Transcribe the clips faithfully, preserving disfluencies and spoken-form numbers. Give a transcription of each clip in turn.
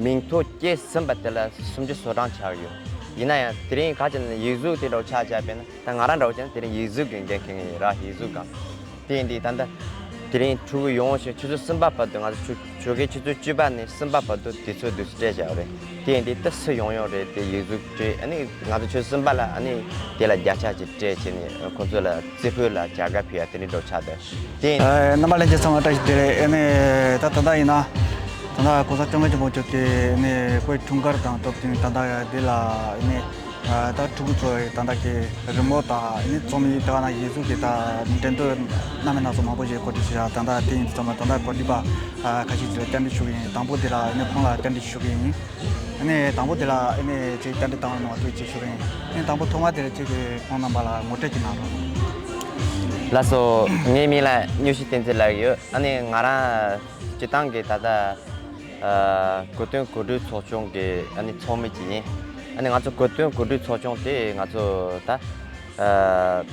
མིང་ཐོ་སྐྱེས་ཟིན་པ་དེ་ལ་སུམ་ཅུ་སོ་གྲངས་ཆགས་ཡོད། ཡིན་ན་ཡང་དེ་རིང་ག་ཅི་ན་ཡིག་གཟུགས་དེ་འདྲ་ཆགས་ཆགས་པས་ན། ད་ང་རང་འདྲ་བོ་བྱས་ན་དེ་རིང་ཡིག་གཟུགས་ཀྱི་འགན་འཁྱེར་མཁན་ཡིན་ར། ཡིག་གཟུགས་སྒང་། དེ་ཡིན་དུས་ད་ལྟ་དེ་རིང་ཕྲུ་གུ་ཡོང་ཞིང་ཆུ་ཚོད་གསུམ་པ་བར་དུ། ང་ཚོ་ཆུ་ཆུ་ཁའི་ཆུ་ཚོད་བཅུ་པ་ནས་གསུམ་པ་བར་དུ་དུས་ཚོད་དུ་སྤྲད་བཞག་རེད། དེ་ཡིན་དུས་ད་སུ་ཡོང་ཡོང་རེད། དེ་ཡིག་གཟུགས་སྤྲད། ཨ་ནི་ང་ཚོ་ཆུ་ཚོད་གསུམ་པ་ལ་ཨ་ནི་དེ་ལ་བརྒྱ་ཆ་ཅིག་སྤྲད་བྱས་ནས་ཁོ་ཚོ་ལ་རྩེ་ཕུད་ལ་བྱ་དགའ་ཕུལ་ཡ་དེ་འདྲ་འགྲོ་ཆགས་དེ། དེ་ཡིན། ཨ། རྣམ་པ་ལྷན་རྒྱས་ཚང་མ་བཀྲ་ཤིས་བདེ་ལེགས། ཨ་ནི་ད་ད་ལྟ་ཡིན་ན་ད་ལྟ་གོང་ས་སྐྱབས་མགོན་ཆེན་པོ་མཆོག་གི་ཨ་ནི་སྐུའི་འཁྲུངས་སྐར་དང་སྟབས་བསྟུན་ད་ལྟ་འདི་ལ་ཨ་ནི། ཨ། ད་ཕྲུ་གུ་ཚོ་ད་ལྟ་གི་རི་མོ་དང་ཨ་ནི་རྩོམ་ཡིག་དང་ཡིག་གཟུགས་ཀྱི་ད་འགྲན་བསྡུར་སྣ་མིན་སྣ་ཚོགས་མང་པོ་ཞིག་གོ་སྒྲིག་བྱས། ད་ལྟ་དེ་ཡིན་དུས་ཙམ་པ་ད་ལྟ་གོ་སྒྲིག་པ་ཨ་ཁ་ཤས་ཅིག་ལ་བཅར་འདྲི་ཞུ་གི་ཡིན། དང་པོ་དེ་ལ་ཨ་ནི་ཁོང་ལ་བཅར་འདྲི་ཞུ་གི་ཡིན། ཨ་ནི་དང་པོ་དེ་ལ་ཨ་ནི་ཅིག་བཅར་འདྲི་བཏང་བ་གནང་བ་ཐུགས་རྗེ་ཆེ་ཞུ་གི་ཡིན། ཨ་ནི་དང་པོ་ཐོག་མ་དེ་ལ་ཁྱེད་ཀྱིས་ཁོང་རྣམ་པ་ལ་ངོ་སྤྲོད་ཅིག་གནང་རོགས། ལགས་སོ། ངའི་མིང་ལ་སྨྱོ་ཤུལ་བསྟན་འཛིན་ལབ་ཡོད། ཨ་ནི་ང་རང་སྤྱིར་བཏང་གི་ད་ལྟ་ཨ་གོ་སྟོན་གོ་སྒྲིག་ཚོགས་ཆུང་གི་ཨ་ནི་ཚོགས་མི་ཅིག་ཡིན། ཨ་ནི་ང་ཚོ་གོ་སྟོན་གོ་སྒྲིག་ཚོགས་ཆུང་དེ་ང་ཚོ་ད་ཨ་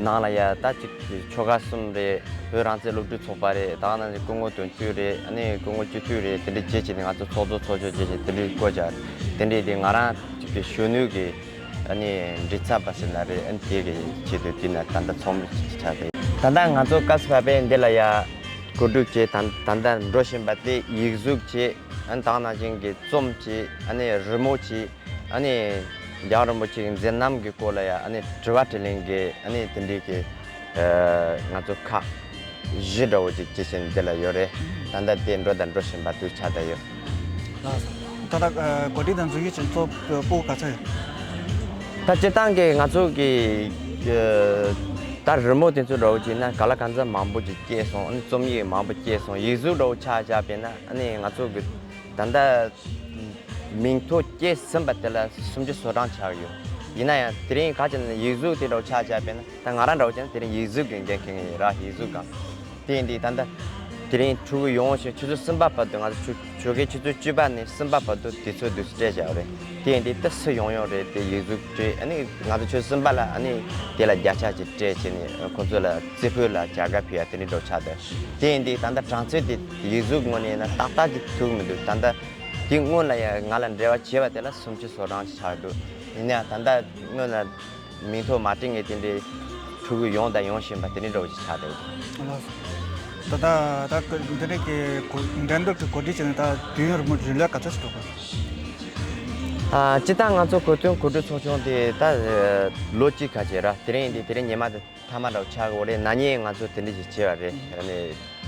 ནང་ལ་ཡ་ད་ཅིག་ཆོལ་ཁ་གསུམ་རེད། བོད་རང་བཙན་སློབ་ཕྲུག་ཚོགས་པ་རེད། ད་ག་ནང་བཞིན་སྐུ་ངོ་དོན་གཅོད་རེད། ཨ་ནི་སྐུ་ངོ་སྤྱི་འཐུས་རེད། དེ་འདྲ་བྱས་བྱས་ནས་ང་ཚོ་ཚོགས་གཙོ་ཚོགས་གཙོ་བྱས་བྱས་དེ་འདྲ་བསྐོ་བཞག་རེད། དེ་འདྲ་དེ་ང་རང་ཅིག་གི་གཞོན་ནུ་གི་ཨ་ནི་མགྲིན་ཚབ་པ་ཟེར་ན་རེད། ཨ་ནི་དེ་གི་ཆེད་དུ་དེ་ན་ད་ལྟ་ཚོགས་མི་ཅིག་ཆགས་ཏེ། ད་ལྟ་ང་ཚོ་སྐབས་སུ་བབས་པའི་འདི་ལ་ཡ་གོ་སྒྲིག་བྱས། ད་ད་ལྟ་འགྲོ་བཞིན་པ་དེ་ཡིག་གཟུགས་བྱས། ཨ་ནི་ད་ག་ནང་བཞིན་གྱི་རྩོམ་བྱས། ཨ་ནི་རི་མོ་བྱས། ཨ་ནི་རྒྱལ་བ་རིན་པོ་ཆེ་གི་མཛད་རྣམ་གྱི་སྐོར་ལ་ཡ་ཨ་ནི་དྲི་བ་དྲིས་ལན་གྱི་ཨ་ནི་དེ་འདྲའི་གི་ཨ་ང་ཚོ་ཁག་བཞི་འདྲ་བོ་ཅིག་ཅི་བྱས་འདི་ལ་ཡོད་རེད། ད་ལྟ་དེ་འགྲོ་དང་འགྲོ་བཞིན་པ་དུས་ཆགས་བསྡད་ཡོད། ལགས་སོ། ད་ལྟ་ཨ་གོ་སྒྲིག་དང་འཛུལ་ཞུགས་བྱེད་མཁན་ཚོ་སྤུ་གུ་ག་ཚོད་ཡོད། ད་སྤྱིར་བཏང་གི་ང་ཚོ་གི་ཨ་ད་རི་མོ་དེ་ཚོ་འདྲ་བོ་བྱས་ན་ག་ལ་གང་འཚམ་མང་པོ་ཅིག་སྐྱེས་སོང་། ཨ་ནི་རྩོམ་ཡིག་མང་པོ་སྐྱེས་སོང་། ཡིག་གཟུགས་འདྲ་བོ་ཆ་བཞག་པས་ན་ཨ་ནི་ང་ཚོ་གི་ད་ལྟ་མིང་ཐོ་སྐྱེས་ཟིན་པ་དེ་ལ་སུམ་ཅུ་སོ་གྲངས་ཆགས་ཡོད། ཡིན་ན་ཡང་དེ་རིང་ག་ཅི་ན་ཡིག་གཟུགས་དེ་འདྲ་བོ་ཆ་བཞག་པས་ན། ད་ང་རང་འདྲ་བོ་བྱས་ན་དེ་རིང་ཡིག་གཟུགས་ཀྱི་འགན་འཁྱེར་མཁན་ཡིན་ར། ཡིག་གཟུགས་སྒང་། དེ་ཡིན་དུས་ད་ལྟ་དེ་རིང་ཕྲུ་གུ་ཡོང་ཞིང་ཆུ་ཚོད་གསུམ་པ་བར་དུ། ང་ཚོ་ཆུ་ཆུ་ཁའི་ཆུ་ཚོད་བཅུ་པ་ནས་གསུམ་པ་བར་དུ་དུས་ཚོད་དུ་སྤྲད་བཞག་རེད། དེ་ཡིན་དུས་ད་སུ་ཡོང་ཡོང་རེད། དེ་ཡིག་གཟུགས་སྤྲད། ཨ་ནི་ང་ཚོ་ཆུ་ཚོད་གསུམ་པ་ལ་ཨ་ནི་དེ་ལ་བརྒྱ་ཆ་ཅིག་སྤྲད་བྱས་ནས་ཁོ་ཚོ་ལ་རྩེ་ཕུད་ལ་བྱ་དགའ་ཕུལ་ཡ་དེ་འདྲ་འགྲོ་ཆགས་དེ། དེ་ཡིན་དུས་ད་ལྟ་གྲངས་ཚད་དེ་ཡིག་གཟུགས་ངོས་ནས་ཡིན་ན་ཏག་ཏག་ཅིག་ཐུག་མི་འདུག་ད་ལྟ་དེ་སྔོན་ལ་ཡ་ང་ལ་འབྲེལ་བ་བྱས་པ་དེ་ལ་སུམ་ཅུ་སོ་གྲངས་ཅིག་ཆགས་འདུག་ཡིན་ན་ཡང་ད་ལྟ་སྔོན་ལ་མིང་ཐོ་མ་བྲིས་མཁན་དེ་འདྲའི་ཕྲུ་གུ་ཡོང་དང་ཡོང་བཞིན་པ་དེ་འདྲའི་འདྲ་བོ་ཅིག་ཆགས་བསྡད་འདུག་ལགས་སོ། ད་ལྟ་ད་འདི་འདྲའི་གི་གོ་འགྲན་བསྡུར་གྱི་གོ་སྒྲིག་བྱས་ནས་ད་དུས་ཡུན་རིང་པོ་རིང་ལོ་ག་ཚོད་ཞིག་འགྲོ་དགོས། ཨ། སྤྱིར་བཏང་ང་ཚོ་གོ་སྟོན་གོ་སྒྲིག་ཚོགས་ཆུང་དེ་ད་ལོ་གཅིག་ཁ་ཤས་ར། དེ་རིང་དེ་དེ་རིང་ཉི་མ་དེ་ཐ་མ་འདྲ་བོ་ཆགས་ཀྱི་ཡོད་རེད། ན་ནིང་ང་ཚོ་དེ་འདྲ་ཞིག་བྱས་པ་རེད། ཨ་ནི་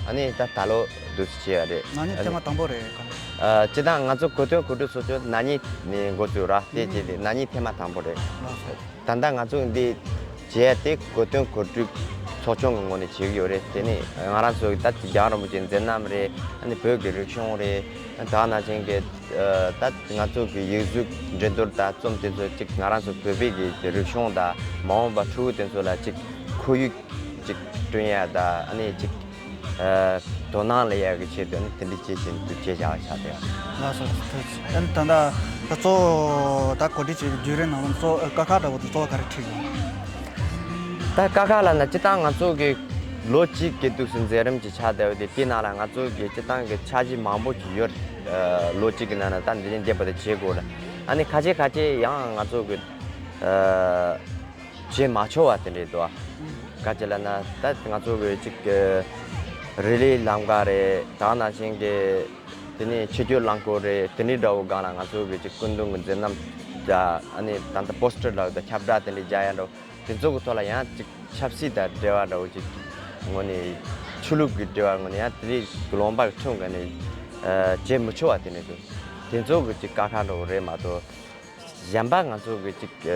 ཨ་ནི་ད་ད་ལོ་འདུག་སེ་བྱས་པ་རེད། ན་ནིང་ཨ་ཐེངས་མ་ནི་དང་པོ་རེད་ག་ཨ། སྤྱིར་བཏང་ང་ཚོ་གོ་སྟོན་གོ་སྒྲིག་ཚོགས་ཆུང་ན་ནིང་ནས་འགོ་བཙུགས་ར། དེ་རྗེས་དེ་ན་ནིང་ཐེངས་མ་དང་པོ་རེད། ལགས་སོ། ད་ལྟ་ང་ཚོ་འདི་བྱས་ཏེ་གོ་སྟོན་གོ་སྒྲིག་ཚོགས་ཆུང་གི་ངོས་ནས་བྱེད་ཀྱི་ཡོད་རེད། དེ་ནས་ང་རང་ཚོ་ད་རྒྱལ་བ་རིན་པོ་ཆེའི་མཛད་རྣམ་རེད། ཨ་ནི་བོད་ཀྱི་རིག་གཞུང་རེད། ད་ག་ནང་བཞིན་གྱི་ད་ང་ཚོ་གི་ཡིག་གཟུགས་འགྲན་བསྡུར་དང་རྩོམ་དེ་ཚོ་གཅིག་ང་རང་ཚོ་བོད་པའི་གི་རིག་གཞུང་དང་མ་འོངས་པ་ཕྲུ་གུ་དེ་ཚོ་ལ་གཅིག་ཁོར་ཡུག་གཅིག་བསྐྲུན་ཡ་དང་། ཨ་ནི་གཅིག་ཨ་དོ་སྣང་སླེབས་ཡག་གི་ཆེད་དུ་ནི་དེ་འདྲ་བྱེད་བཞིན་དུ་བྱེད་བཞག་བཞག་དེ། ལགས་སོ། ཐུགས་རྗེ་ཆེ། ཨ་ནི་ད་ལྟ་ད་གཙོ་བོ་ད་གོ་སྒྲིག་བྱེད་པའི་བརྒྱུད་རིམ་ནང་ལ་གཙོ་བོ་དཀའ་ཁག་འདྲ་བོ་དང་གཙོ་བོ་ག་རེ་འཕྲད་ཡོད། ད་དཀའ་ཁག་ལབ་ན་སྤྱིར་བཏང་ང་ཚོ་གི་ལོ་གཅིག་གི་དུས་སུ་མཛད་རིམ་གྱི་ཆགས་བསྡད་པ་དེ། དེའི་ནང་ལ་ང་ཚོ་གི་སྤྱིར་བཏང་གི་འཆར་གཞི་མང་པོ་ཅིག་ཡོད། ཨ་ལོ་གཅིག་གི་ནང་ལ་ད་འདི་ནས་འདས་པ་དེ་བྱེད་དགོས་ལ། ཨ་ནི་ཁ་ཤས་ཁ་ཤས་ཡང་ང་ཚོ་གི་ཨ་བྱེད་མ་ཆོག་པ་དེ་འདྲས་འདུག་ཨ། ག་ཅི་ལབ་ན་ད་ང་ཚོ་གི་ཅིག་རི་ལི་ལམ་ཁ་རེད། ད་ག་ནང་བཞིན་གི་དེ་ནས་ཆུ་སྐྱོར་རླངས་འཁོར་རེད། དེ་འདྲའི་འདྲ་བོ་སྒང་ལ་ང་ཚོ་གི་ཅིག་སྐུ་མདུན་གྱི་མཛད་རྣམ་དང་། ཨ་ནི་ད་ལྟ་པོ་སི་ཊར་ལབ་དང་ཁྱབ་བསྒྲགས་དེ་འདྲས་རྒྱག་ཡ་འདྲ་བོ་དེ་ཚོ་གི་ཐོག་ལ་ཡང་ཅིག་ཆབ་སྲིད་དང་འབྲེལ་བ་འདྲ་བོ་ཅིག་ངོས་ནས་ཆོས་ལུགས་ཀྱི་འབྲེལ་བ་ངོས་ནས་ཡང་དེ་འདྲའི་ལུང་པ་གི་ཁྲིམས་སྒང་ནས་ཨ་བྱེད་མི་ཆོག་པ་དེ་འདྲས་འདུག་དེ་ཚོ་གི་ཅིག་དཀའ་ཁག་འདྲ་བོ་རེད་མ་གཏོགས། གཞན་པ་ང་ཚོ་གི་ཅིག་ཨ་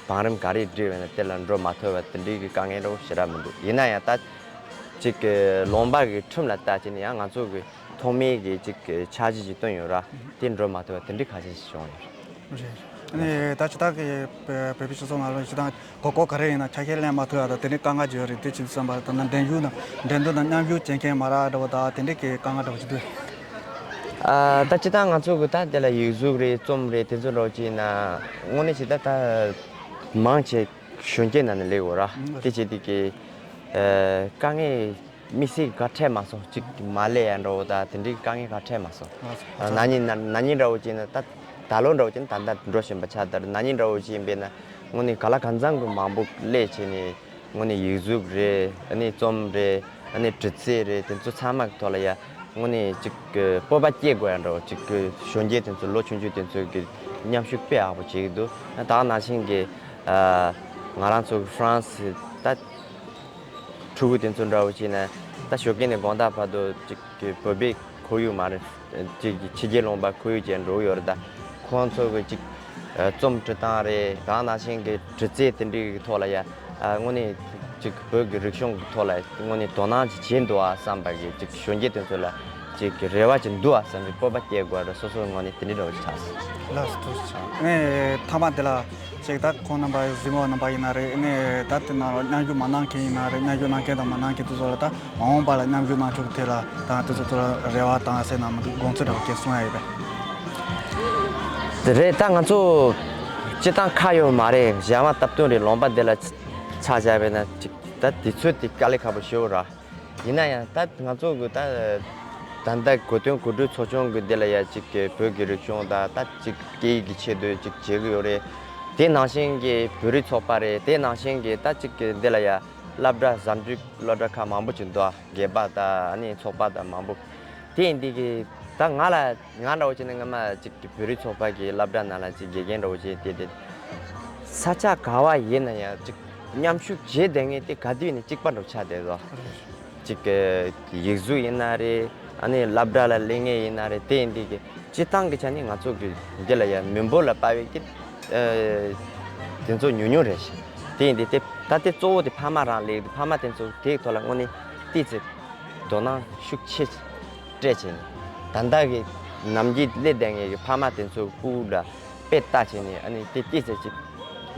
བང་རིམ་ག་རེ་བསྒྲིགས་པ་ཡིན་ན་དེ་ལ་འགྲོ་མ་ཐུབ་པ་དེ་འདྲའི་གི་དཀའ་ངལ་འདྲ་བོ་ཞེ་དྲག་མི་འདུག་ཡིན་ན་ཡང་ད་ཅིག་ཨ་ལུང་པ་གི་ཁྲིམས་ལ་བལྟས་བྱས་ནས་ཡང་ང་ཚོ་གི་ཐོག་མའི་གི་ཅིག་ཨ་འཆར་གཞི་ཅིག་བཏོན་ཡོད་ར། དེ་འགྲོ་མ་ཐུབ་པ་དེ་འདྲའི་ཁ་ཤས་ཤིག་བྱུང་ཡོད་རེད། རེད། ཨ་ནི་ད་ཅི་ད་གི་བོད་པའི་སྤྱི་ཚོགས་ནང་ལ་ཅི་ད་གོ་སྐབས་ག་རེ་ཡིན་ན་ཆ་ཤས་ལེན་མ་ཐུབ་ཡ་ད་དེ་འདྲའི་དཀའ་ངལ་ཅིག་ཡོད་རེད། དེ་ཅི་བསམ་པ་ད་ན་འགྲན་ཞུགས་ན་འགྲན་བསྡུར་ན་མཉམ་ཞུགས་བྱེད་མཁན་མ་རག་འདྲ་བོ་ད་དེ་འདྲའི་གི་དཀའ་ངལ་འདྲ་བོ་ཅིག་འདུག་ཨ་ད་སྤྱིར་བཏང་ང་ཚོ་གི་ད་དེ་ལ་ཡིག་གཟུགས་རེད། རྩོམ་རེད། དེ་ཚོ་འདྲ་བོ་ཅིག་ཡིན་ན་དངོས་གནས་ཅིག་ད་ད་མང་ཆེ་གཞོན་སྐྱེས་ནང་ནས་སླེབས་ཡོད་ར། དེ་བྱས་དུས་ཀྱི་ཨ་དཀའ་ངལ་ དམིགས་བསལ་ག་འཕྲད་མ་སོང་། གཅིག་མ་ལས་ཡ་འདྲ་བོ་དང་དེ་འདྲའི་དཀའ་ངལ་ག་འཕྲད་མ་སོང་། ལགས་སོ། ན་ནིང་ན་ན་ནིང་འདྲ་བོ་བྱས་ན་ད་ད་ལོ་འདྲ་བོ་བྱས་ན་ད་ལྟ་འགྲོ་བཞིན་པ་ཆགས། ད་ན་ནིང་འདྲ་བོ་བྱས་པས་ན་དངོས་གནས་ག་ལ་གང་འཚམ་གྱི་མང་པོ་སླེབས་བྱས་ནས་དངོས་གནས་ཡིག་གཟུགས་རེད། ཨ་ནི་རྩོམ་རེད། ཨ་ནི་དྲི་རྩད་རེད། དེ་ཚོ་ཚང་མ་གི་ཐོག་ལ་ཡ་དངོས་གནས་ཅིག་གི་སྤོབས་པ་སྐྱེ་དགོས་ཡ་འདྲ་བོ། ཅིག་གི་གཞོན་སྐྱེས་དེ་ཚོ་ལོ་ཆུང་ཆུང་དེ་ཚོ་གི་མཉམ་ཞུགས་དཔེ་ཡག་པོ་བྱེད་ཀྱི་འདུག་ད་ག་ནང་བཞིན་གྱི་ཨ་ང་རང་ཚོ་གི་ཧྥ་རན་སི་ད་ཕྲུ་གུ་དེ་ཚོ་འདྲ་བོ་བྱས་ན་ད་ཞོགས་ཀས་ནས་དགོང་དག་བར་དུ་ཅིག་གི་བོད་པའི་ཁོར་ཡུག་མ་རེད། ཅིག་གི་ཕྱི་རྒྱལ་ལུང་པ་ཁོར་ཡུག་ཅན་འགྲོ་གི་ཡོད་རེད། ད་ཁོང་ཚོ་གི་ཅིག་ཨ་རྩོམ་འབྲི་སྟངས་རེད། ད་ག་ནང་བཞིན་གྱི་དྲི་རྩད་དེ་འདྲའི་གི་ཐོག་ལ་ཡ་ཨ་དངོས་གནས་ཅིག་བོད་ཀྱི་རིག་གཞུང་གི་ཐོག་ལ་དངོས་གནས་དོ་སྣང་ཅིག་བྱས་འདུག་ཨ་བསམ་པ་གི་ཅིག་གཞོན་སྐྱེས་དེ་ཚོ་ལ་ཅིག་གི་རེ་བ་ཅིག་འདུག་ཨ་བསམ་པའི་སྤོབས་པ་སྐྱེ་དགོས་རེད། སོ་སོའི་ངོས་ནས་དེ་འདྲའི་འདྲ་བོ་ཅིག་ཆགས་སོང་། ལགས་སོ། ཐུགས་རྗེ་ཆེ། ཨ་ནི་མཐའ་མ་དེ་ལ་ཅིག་ད་ཁོང་རྣམ་པ་གཟིགས་མོ་རྣམ་པ་ཡིན་ན་རེད། ཨ་ནི་ད་དེ་ནང་ལ་མཉམ་ཞུགས་མ་གནང་མཁན་ཡིན་ན་རེད། མཉམ་ཞུགས་གནང་མཁན་དང་མ་གནང་མཁན་དེ་ཚོ་ལ་ད་མ་འོངས་པ་ལ་མཉམ་ཞུགས་གནང་ཕྱོགས་ཐད་ལ་ད་དེ་ཚོ་ཚོ་ལ་རེ་བ་དང་ཟེར་ན་མི་འདུག་དགོངས་ཚུལ་འདྲ་བོ་སྐད་གསུང་ཡ་ཡོད་པས། དེ་རེད། ད་ང་ཚོ་སྤྱི་བཏང་ཁ་ཡོད་མ་རེད། གཞན་མ་སྟབས་བསྟུན་རེད། ལུང་པ་འདི་ལ་ཆ་བཞག་པས་ན་ཅིག་ད་དུས་ཚོད་དེ་དཀའ་ལས་ཁག་པོ་ཞེ་པོ་རེད། ཡིན་ན་ཡང་ད་ང་ཚོ་གི་ད་ད་ལྟ་གོ་སྟོན་གོ་སྒྲིག་ཚོགས་ཆུང་གི་འདི་ལ་ཡ་ཅིག་གི་བོད་ཀྱི་རིག་གཞུང་དང་ད་ཅིག་སྐད་ཡིག་གི་ཆེད་དུ་ཅིག་བྱེད་གི་ཡོད་རེད། དེ་ནང་བཞིན་གྱི་བོད་རིགས་ཚོགས་པ་རེད། དེ་ནང་བཞིན་གྱི་ད་ཅིག་གི་འདི་ལ་ཡ་སློབ་གྲྭ་གཟའ་མཇུག་སློབ་གྲྭ་ཁག་མང་པོ་ཅིག་འདུག་ཨ། སྒེར་པ་དང་ཨ་ནི་ཚོགས་པ་དང་མང་པོ། དེ་ཡིན་དུས་ཀྱི་ད་ང་ལ་ང་འདྲ་བོ་བྱས་ན་སྔ་མ་ཅིག་གི་བོད་རིགས་ཚོགས་པ་གི་སློབ་གྲྭ་ནང་ལ་ཅིག་དགེ་རྒན་འདྲ་བོ་བྱས་ཏེ་དེ་ས་ཆ་ག་བ་ཡིན་ན་ཡང་ཅིག་མཉམ་ཞུགས་བྱེད་བསྡད་མཁན་དེ་ག་དུས་ནས་གཅིག་པ་འདྲ་བོ་ཆགས་བསྡད་འདུག་ཅིག་གི་ཡིག་གཟུགས་ཡིན་ན་རེད། ཨ་ནི་སློབ་གྲྭ་ལ་སླེབས་མཁན་ཡིན་ན་རེད། དེ་ཡིན་དུས་ཀྱི་སྤྱི་བཏང་གི་ཆ་ནས་ང་ཚོ་གི་འདི་ལ་ཡང་མི་འབོར་ལ་དཔག་པའི་ཀྱི་ཨ་དེ་ཚོ་ཉུང་ཉུང་རེད་ཤག་དེ་ཡིན་དུས་དེ་ད་དེ་གཙོ་བོ་དེ་ཕ་མ་རང་སླེབས་དུས་ཕ་མ་དེ་ཚོ་དེའི་ཐོག་ལ་དངོས་གནས་ཏོག་ཙམ་དོ་སྣང་ཤུགས་ཆེ་སྤྲད་བྱས་ནས་ད་ལྟ་གི་ནམ་རྒྱུན་སླེབས་བསྡད་མཁན་གྱི་ཕ་མ་དེ་ཚོའི་སྤུ་གུ་ལ་དཔེ་ལྟ་བྱས་ནས་ཨ་ནི་དེ་ཏོག་ཙམ་ཅིག་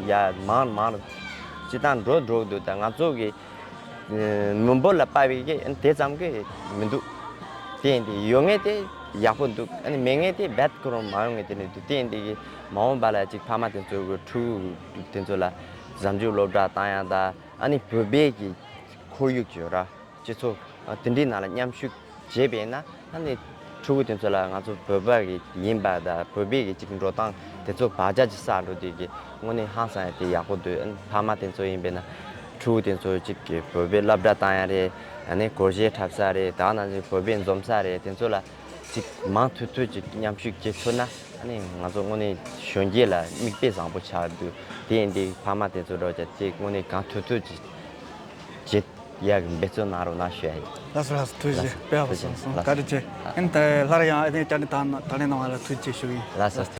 ཡར་མང་མང་སྤྱི་བཏང་འགྲོ་འགྲོ་གི་འདུག་ད་ང་ཚོ་གི་མི་འབོར་ལ་དཔག་པའི་གི་དེ་ཙམ་གི་མི་འདུག་དེ་ཡིན་དུས་ཡོད་མཁན་དེ་ཡག་པོ་འདུག་ཨ་ནི་མེད་མཁན་དེ་རྦད་ཁོ་རང་མ་ཡོང་མཁན་དེ་ནི་འདུག་དེ་ཡིན་དུས་གི་མ་འོངས་པ་ལ་ཅིག་ཕ་མ་དེ་ཚོ་གི་ཕྲུ་གུ་དེ་ཚོ་ལ་གཟའ་མཇུག་སློབ་གྲྭ་བཏང་ཡ་ད་ཨ་ནི་བོད་པའི་གི་ཁོར་ཡུག་ཅིག་ཡོད་ར། སྤྱི་ཚོགས་དེ་འདྲའི་ནང་ལ་མཉམ་ཞུགས་བྱས་པས་ན་ཨ་ནི་ཕྲུ་གུ་དེ་ཚོ་ལ་ང་ཚོ་བོད་པ་གི་ཡིན་པ་དང་བོད་པའི་གི་ཅིག་འགྲོ་སྟངས་དེ་ཚོ་བག་ཆགས་ཅིག་བསགས་འགྲོ་དུས་གི་དངོས་གནས་ཧང་སང་ཡ་དེ་ཡག་པོ་འདུག་ཨ་ནི་ཕ་མ་དེ་ཚོ་ཡིན་པས་ན་ཕྲུ་གུ་དེ་ཚོ་ཅིག་གི་བོད་པའི་སློབ་གྲྭ་བཏང་ཡ་རེད། ཨ་ནི་སྒོར་གཞས་འཁྲབ་ས་རེད། ད་ནང་བཞིན་བོད་པའི་འཛོམས་ས་རེད། དེ་ཚོ་ལ་ཅིག་མང་ཐུབ་ཐུབ་ཅིག་མཉམ་ཞུགས་བྱེད་ཐུབ་ན་ཨ་ནི་ང་ཚོ་དངོས་གནས་གཞོན་སྐྱེས་ལ་མིག་དཔེ་བཟང་པོ་ཆགས་འདུག་དེ་ཡིན་དུས་ཕ་མ་དེ་ཚོ་འདྲ་བོ་ཅིག་དེ་དངོས་གནས་གང་ཐུབ་ཐུབ་ཅིག་བྱེད་ཡག་གི་འབད་བརྩོན་གནང་རོགས་གནང་ཞུ་ཡ་ཡིན། ལགས་སོ་ལགས་སོ། ཐུགས་རྗེ་ཆེ། དཔེ་ཡག་པོ་གསུངས་སོང་། བཀའ་དྲིན་ཆེ། ཨ་ནི་ད་སླར་ཡང་ཨ་ནི་བཅར་འདྲི་དང་ད་ལན་གནང་བ་ལ་ཐུགས་རྗེ་ཆེ་ཞུ་གི་ཡིན། ལགས་སོ།